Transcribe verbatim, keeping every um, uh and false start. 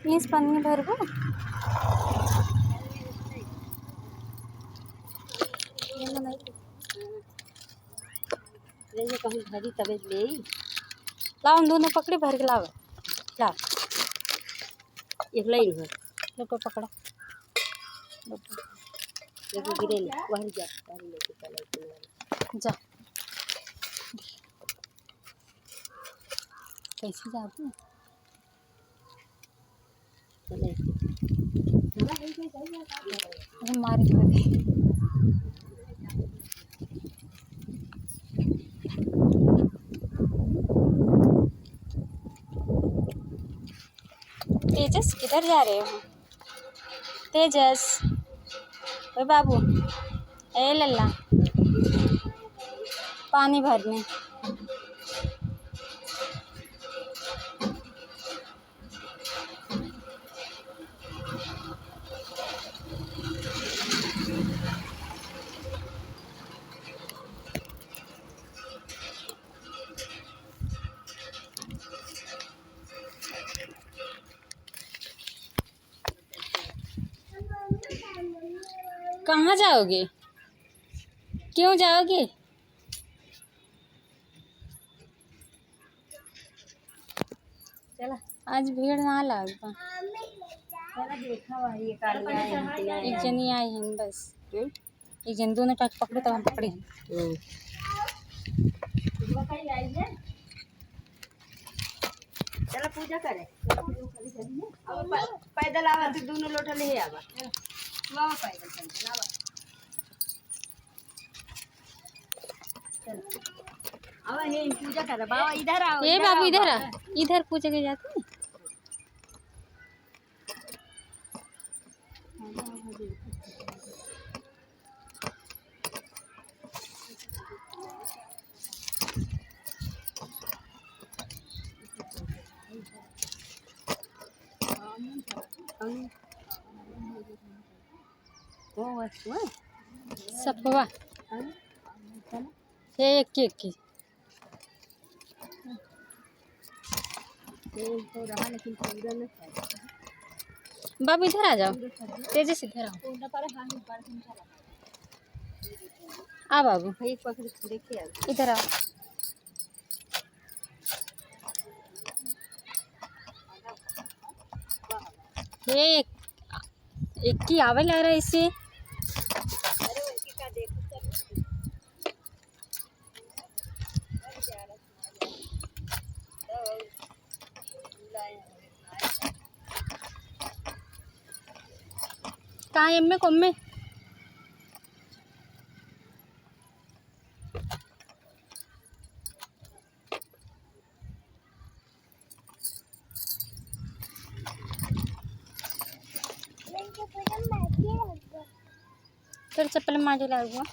इस पन्नी भरबो। ये कहीं भरी तबे ले। लाओ, हम दोनों पकड़े, भर के लाओ। लाओ। एक लाइन भर। देखो, पकड़ा। देखो, गिरे नहीं। वहीं जा, वहीं लेके चलो, एक लाइन। जा। कैसे जाबू? अरे मार के दे। तेजस, किधर जा रहे हो? तेजस, ओ बाबू, ए लल्ला, पानी भरने। कहाँ जाओगे? क्यों जाओगे? चला। आज भीड़ ना लाग बा। चला देखा वही एक आदमी आए हैं कि नहीं एक आए। जनी आई हैं बस। हम्म? एक जन दोनों टाट पकड़ो तब हम पकड़े। हम्म। चला पूजा करे। अब प-, पैदल आवा, तू दोनों लोटा ले आवा। चला, आवा पैदल, पैदल आवा। चला। आवा, हे पूजा करे। बाबा, इधर आओ, ए इधर बाबू, आओ, इधर आ, बाबा। इधर पूजा के जाते हैं। सफवा। हे एक, एक, एक। बाबू, इधर आ जाओ, तेजस, इधर आओ। आ बाबू, इधर आओ। हे एक, एक ही आवे लग रहा है इसे। कहाँ एम्मे कोम्मे? फिर चप्पल माजे लागो।